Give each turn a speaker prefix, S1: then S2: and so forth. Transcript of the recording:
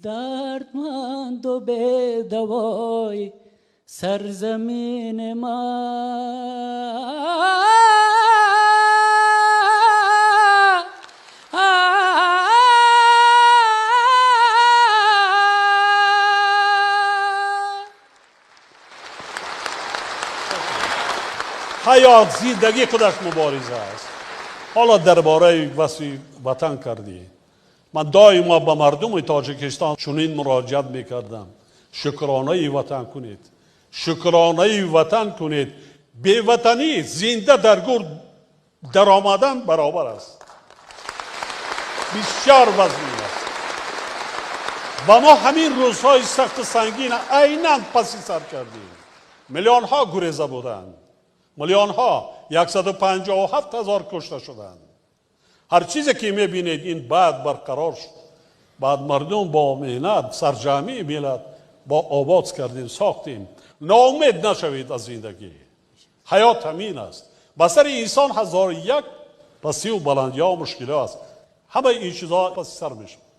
S1: Дардманду бедавои сарзамини ман.
S2: Ҳаёт, зиндагӣ худаш мубориза аст. Ҳоло дар бораи васфи ватан кардӣ. Ман доимо ба мардуми Тоҷикистон чунин муроҷиат мекардам: шукронаи ватан кунед, шукронаи ватан кунед. Беватанӣ зинда дар гур даромадан баробар аст. Бисёр вазнин аст ва мо ҳамин рӯзҳои сахту сангина айнан паси сар кардем. Миллионҳо гуреза буданд, миллионҳо, 157 ҳазор кушта шуданд. Ҳар чизе ки мебинед, ин баъд барқарор шуд. Баъд мардум бо меҳнат, сарҷамъии миллат бо обод кардем, сохтем. Ноумед нашавед аз зиндагӣ. Ҳаёт ҳамин аст. Ба сари инсон ҳазору як пастию баландиҳо, мушкилиҳо аст. Ҳамаи ин чизҳо паси сар мешавад.